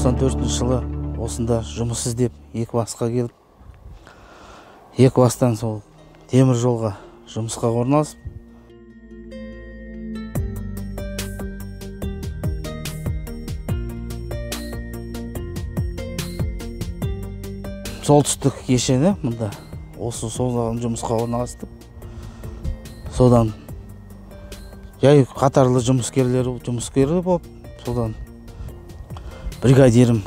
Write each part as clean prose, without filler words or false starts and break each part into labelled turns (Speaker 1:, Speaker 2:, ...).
Speaker 1: 94 жылы осында жұмыс іздеп Екібасқа келіп, Екібастан сол темір жолға жұмысқа орналасып, солтүстік кешені мында осы содан жұмысқа орналастым. Содан жай қатарлы жұмыскерлер болып, содан бригадирім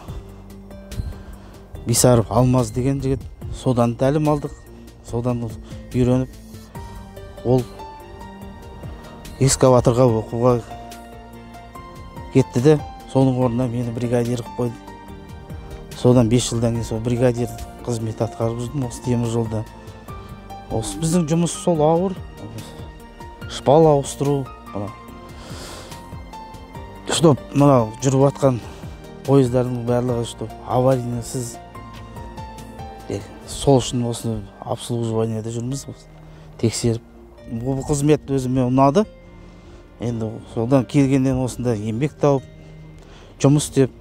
Speaker 1: Бисаров Алмаз деген жігіт, содан тәлім алдық, содан үйреніп, ол экскаваторға оқуға кетті де, соның орнына мені бригадир қылып қойды. Содан 5 жылдан кейін сол бригадир қызмет атқарып жүрдім осы темір жолда. Осы біздің жұмыс сол ауыр, шпал ауыстыру, чтоб мынау жүріп жатқан пойыздардың барлығы чтоб аварийсыз, сол үшін осы обслуживаниеде жүрміз, тексеріп. Бұл қызмет өзіме ұнады. Енді содан келгеннен осында еңбек тауып, жұмыс істеп,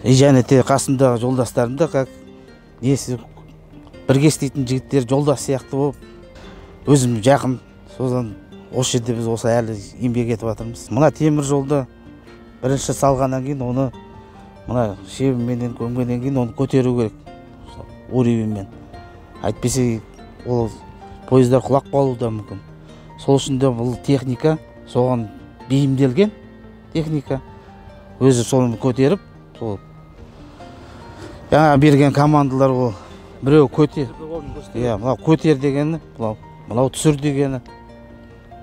Speaker 1: және те қасымдағы жолдастарым да как несі бірге істейтін жігіттер жолдас сияқты болып, өзім жақын, содан осы жерде біз осы әлі еңбек етіп жатырмыз. Мына темір жолды бірінші салғаннан кейін оны мына шебенменен көмгеннен кейін оны көтеру керек уровеньмен. Әйтпесе ол пойыздар құлап қалуы да мүмкін. Сол үшін де бұл техника соған бейімделген техника, өзі соны көтеріп, сол жаңа берген командалар ол біреу көтер, иә, мынау көтер дегені, мынау түсір дегені,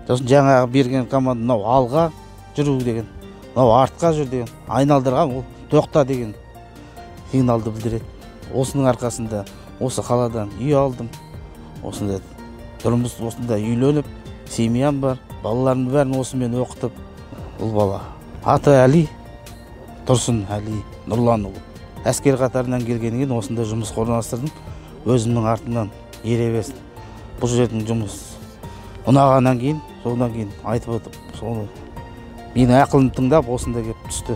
Speaker 1: сосын жаңағы берген команда мынау алға жүру деген, мынау артқа жүр деген, айналдырған ол тоқта деген сигналды білдіреді. Осының арқасында осы қаладан үй алдым, осында тұрмыс, осында үйленіп, семьям бар, балаларымның бәрін осымен оқытып. Бұл бала аты Әли, Тұрсын Әли Нұрланұлы. Әскер қатарынан келгеннен кейін осында жұмысқа орналастырдым. Өзімнің артымнан ере берсін. Бұл жердің жұмыс ұнағаннан кейін, содан кейін айтып отырып, соны менің ақылымды тыңдап осында келіп түсті.